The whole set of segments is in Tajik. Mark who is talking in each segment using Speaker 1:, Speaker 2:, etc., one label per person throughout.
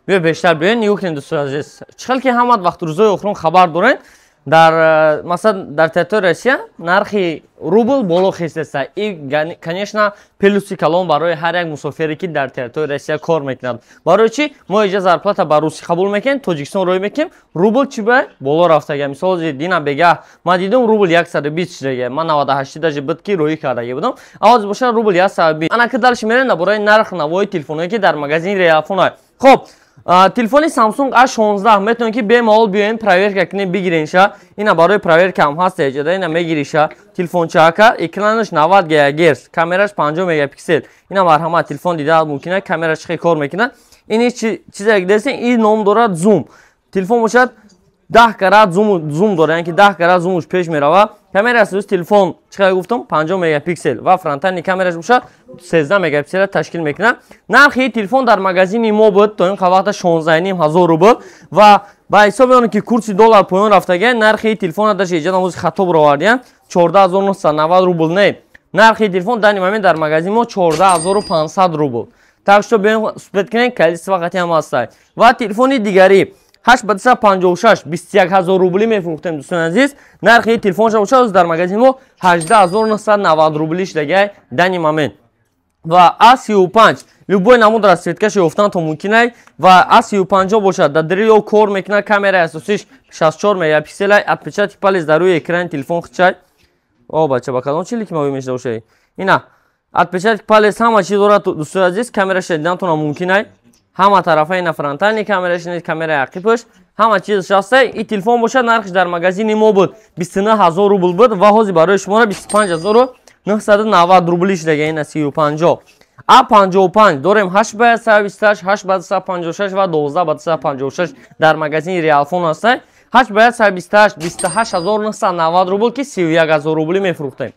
Speaker 1: Биё, бештар биёен, нигоҳ кунед, дӯстони азиз. Чӣ хел ки ҳамат вақт рӯзои охирон хабар дорен, дар масалан дар территорияи Россия нархи рубл боло хестеста. И, конечно, плюси калон барои ҳар як мусофире, ки дар территорияи Россия кор мекунад. Барои чӣ мо иҷа зарплата ба русӣ қабул мекунем, Тоҷикистон рӯй мекунем, рубл чӣ ба боло рафтага. Мисол, дина бегаҳ ман дидам, рубл 120 шудага. Ман 98 даже буд, ки рӯӣ кардаги будам, авоз бошад, рубл 120. Ана ки дальше мерем дар бораи нарх навои телефоное, ки дар магазини Реалфон. Хоб, телефони Samsung A16 метавонед, ки бемалол биёен, проверка кунед, бигиренша. Ина барои проверка ҳам ҳаст эҷода. Ина мегириша телефончаака, экранаш 90 герц, камераш 50 мегапиксел. Ина, марҳамат, телефон дида мумкин, камераш чӣ кор мекунад. Ин чизе дидесен, ин ном дорад зум. Телефон бошад, 10 карат зум дорад, яъне ки 10 карат зумуш пеш мерава. Камераи асосии телефон, чӣ қадар гуфтам, 50 мегапиксел ва фронтальный камераш бошад, 13 мегапиксела ташкил мекунад. Нархи телефон дар магазини мо буд то ин вақта 16 ҳазор рубл ва ба ҳисоби оне ки курси доллар поён рафтага, нархи телефона даже иҷа намози хато баровардиян, 14 990 рубл не, нархи телефон данный момент дар магазини мо 14 500 рубл. Так что биён, успеть кунед, количество қати ҳам ҳастай. Ва телефони дигарӣ 8 ба 256 21 ҳазор рублӣ мефурӯхтем, дӯстони азиз. Нархи телефонша бошад, дар магазини мо 18 990 рублӣ шудагай данный момент. Ва А35 любой намуд расцветкаши ёфтан то мумкинай. Ва А35 бошад, дар дрио кор мекунад, камераи асосиш 64 мегапикселай, отпечаток палец дар рӯи экрани телефон хичай. О, бача, ба кадом чили ки ма мешда бошай? Ина отпечаток палец, ҳама чиз дорад, дӯстони азиз. Камераша дидантона мумкинай ҳама тарафа. Ина фронтальный камераш, камераи ақибаш, ҳама чизаш ҳаста. И телефон бошад, нархш дар магазини мо буд 29 ҳазор рубл буд ва ҳозир барои шуморо 25 990 рубли шудага. Ина 35 А55 дорем, 8 ба 128, 8 ба 256 ва 12 ба 256 дар магазини Реалфон ҳаста. 8 ба 128 28 990 рубл, ки 31 ҳазор рубли мефурӯхтем,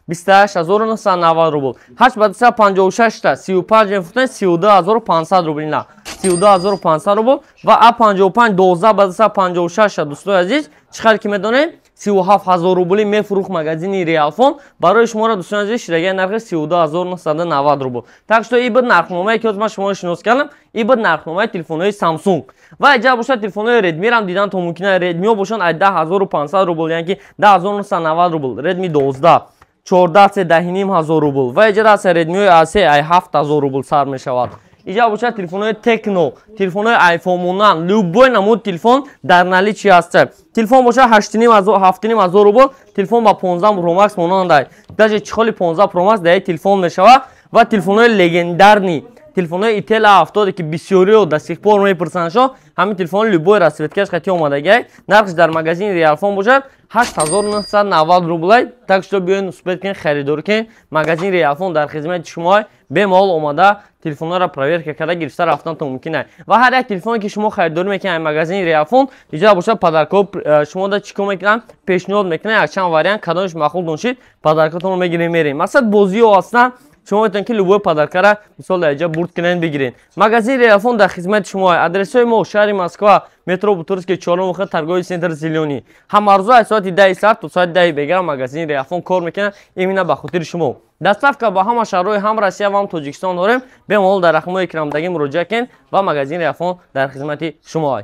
Speaker 1: 28 990 рубл. 8 ба 256 та 35 мефурӯхтем, 32 500 рубл, на, 32 500 рубл. Ва А55 12 ба 256, дӯстои азиз, чӣ хел ки медонем, 37 ҳазор рубли мефурӯхт магазини Реалфон. Барои шуморо, дӯстони азиз, шидагаи нархи 32 990 рубл. Так что и буд нархномае, ки ҳозир ман шуморо шинос кардам, и буд нархномаи телефонҳои Samsung. Ва иҷа бошад, телефонҳои Redmi-рам дидан то мумкина. Redmi бошанд ай 10 500 рубл, яъне ки 10 990 рубл. Redmi 12, 14 се 10,5 ҳазор рубл. Ва иҷа даста Redmi А3 ай 7 ҳазор рубл сар мешавад. Иҷа бошад, телефонҳои Техно, телефонҳои Айфон монанд, любой намуд телефон дар наличии ҳаста. Телефон бошад, 7,5 ҳазор рубл. Телефон ба 15 Pro Max монандай, даже чехоли 15 Pro Max дар телефон мешавад. Ва телефонҳои легендарный, телефонҳои Itel A70, ки бисёрио до сих пор мепурсанд шо, ҳамин телефон любой расцветкаш қати омадагай. Нархш дар магазини Реалфон бошад, 8990 рублай. Так что биёен, успеть кунед, харидорӣ кунед. Магазини Реалфон дар хизмати шумо. Бемалол омада, телефонҳоро проверка карда, гирифта рафтан то мумкин ай. Ва ҳар як телефоне, ки шумо харидорӣ мекунед магазини Реалфон, иҷа бошад, подаркҳо шумо да чӣ кор мекунанд, пешниҳод мекунанд якчанд вариант. Кадомаш маъқул доншид, подаркатонро мегирем, мерем. Мақсад, бозиҳо ҳастанд, шумо метавонед, ки любой подаркара, мисол, дар иҷа бурд кунед, бигиред. Магазини Реалфон дар хизмати шумо. Адресҳои мо: шаҳри Москва, метро Бутырский, чорум выход, торговый центр «Зелёный». Ҳамарӯза аз соати 10 сар то соати 10 бегара магазини Реалфон кор мекунад именно ба хотири шумо. Доставка ба ҳама шаҳрҳои ҳам Россия ва ҳам Тоҷикистон дорем. Бемалол дар рақамҳои экранбудагӣ муроҷиат кунед ва магазини Реалфон дар хизмати шумо.